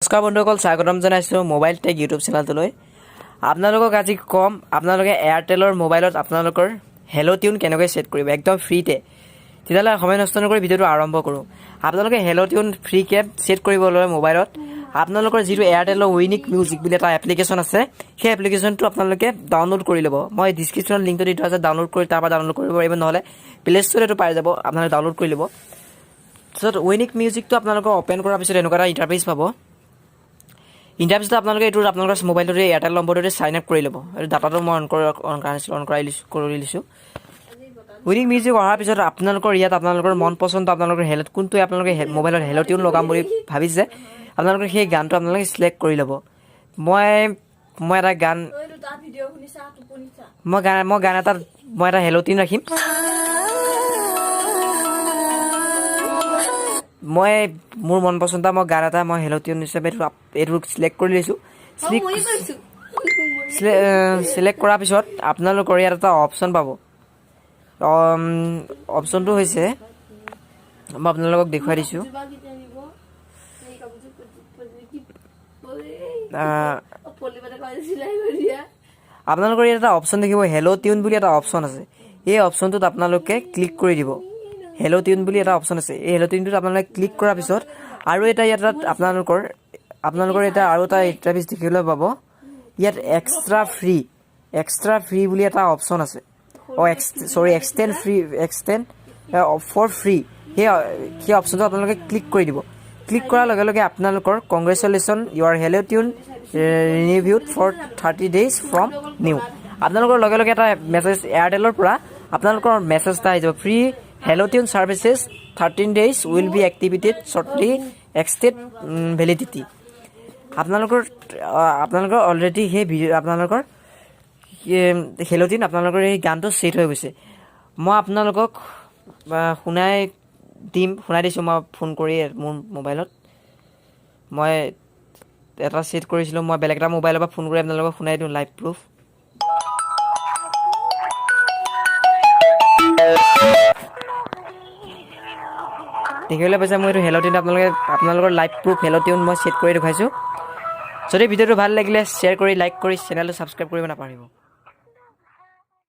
নমস্কাৰ বন্ধুসকল, স্বাগতম জনাইছোঁ মোবাইল টেক ইউটিউব চেনেলটোলৈ। আপোনালোকক আজি ক'ম, আপোনালোকে এয়াৰটেলৰ মোবাইলত আপোনালোকৰ হেল্ল' টিউন কেনেকৈ ছেট কৰিব একদম ফ্ৰীতে। তেতিয়াহ'লে সময় নষ্ট নকৰি ভিডিঅ'টো আৰম্ভ কৰোঁ। আপোনালোকে হেল্ল' টিউন ফ্ৰীকৈ ছেট কৰিবলৈ মোবাইলত আপোনালোকৰ যিটো এয়াৰটেলৰ উইনিক মিউজিক বুলি এটা এপ্লিকেশ্যন আছে, সেই এপ্লিকেশ্যনটো আপোনালোকে ডাউনলোড কৰি ল'ব। মই ডিছক্ৰিপশ্যনত লিংকটো দি থোৱা আছে, ডাউনলোড কৰি তাৰ পৰা ডাউনলোড কৰিব পাৰিব, নহ'লে প্লে ষ্ট'ৰত এইটো পাই যাব, আপোনালোকে ডাউনলোড কৰি ল'ব। তাৰপিছত উইনিক মিউজিকটো আপোনালোকৰ অ'পেন কৰাৰ পিছত এনেকুৱা এটা ইণ্টাৰফেচ পাব। ইণ্টাৰফেচটো আপোনালোকে এইটো আপোনালোকৰ মোবাইলটোতে এয়াৰটেল নম্বৰটোতে চাইন আপ কৰি ল'ব। এইটো ডাটাটো মই অন কৰাইছিলোঁ, অন কৰাই লৈছোঁ, কৰি লৈছোঁ। উইনিক মিউজিক অহাৰ পিছত আপোনালোকৰ ইয়াত আপোনালোকৰ মন পচন্দ আপোনালোকৰ হেল্ল' কোনটো আপোনালোকে মোবাইলত হেল্ল' টিউন লগাম বুলি ভাবিছে, আপোনালোকে সেই গানটো আপোনালোকে চিলেক্ট কৰি ল'ব। মই মই এটা গান মই গান এটা মই এটা হেল্ল' টিউন ৰাখিম। মই মোৰ মন পচন্দ মই গান এটা মই হেল্ল' টিউন হিচাপে এইটো চিলেক্ট কৰি লৈছোঁ। চিলেক্ট কৰাৰ পিছত আপোনালোকৰ ইয়াত এটা অপশ্যন পাব। অপশ্যনটো হৈছে, মই আপোনালোকক দেখুৱাই দিছোঁ। আপোনালোকৰ ইয়াত এটা অপশ্যন দেখিব, হেল্ল' টিউন বুলি এটা অপশ্যন আছে। এই অপশ্যনটোত আপোনালোকে ক্লিক কৰি দিব। হেল্ল' টিউন বুলি এটা অপশ্যন আছে। এই হেল্ল' টিউনটোত আপোনালোকে ক্লিক কৰাৰ পিছত আৰু এটা ইয়াত আপোনালোকৰ এটা আৰু এটা ইণ্টাৰফেচ দেখিবলৈ পাব। ইয়াত এক্সট্ৰা ফ্ৰী বুলি এটা অপশ্যন আছে। অঁ, sorry, extend free, extend for free, সেই অপশ্যনটো আপোনালোকে ক্লিক কৰি দিব। ক্লিক কৰাৰ লগে লগে আপোনালোকৰ congratulation, your hello tune renewed for 30 days from now। আপোনালোকৰ লগে লগে এটা মেছেজ এয়াৰটেলৰ পৰা আপোনালোকৰ মেছেজ এটা আহি যাব, free hello tune services 13 days will be activated shortly, extend validity। আপোনালোকৰ অলৰেডি সেই ভিডিঅ' আপোনালোকৰ হেল্ল' টিউন আপোনালোকৰ এই গানটো ছেট হৈ গৈছে। মই আপোনালোকক শুনাই দিম, শুনাই দিছোঁ। মই ফোন কৰি মোৰ মোবাইলত মই এটা ছেট কৰিছিলোঁ। মই বেলেগ এটা মোবাইলৰ পৰা ফোন কৰি আপোনালোকক শুনাই দিওঁ, লাইভ প্ৰুফ। দেখিবলৈ পাইছে, মই এইটো হেল্ল' টিউন আপোনালোকৰ লাইভ প্ৰুফ হেল্ল' টিউন মই ছেট কৰি দেখুৱাইছোঁ। যদি ভিডিঅ'টো ভাল লাগিলে শ্বেয়াৰ কৰি, লাইক কৰি, চেনেলটো ছাবস্ক্ৰাইব কৰিব নাপাহৰিব।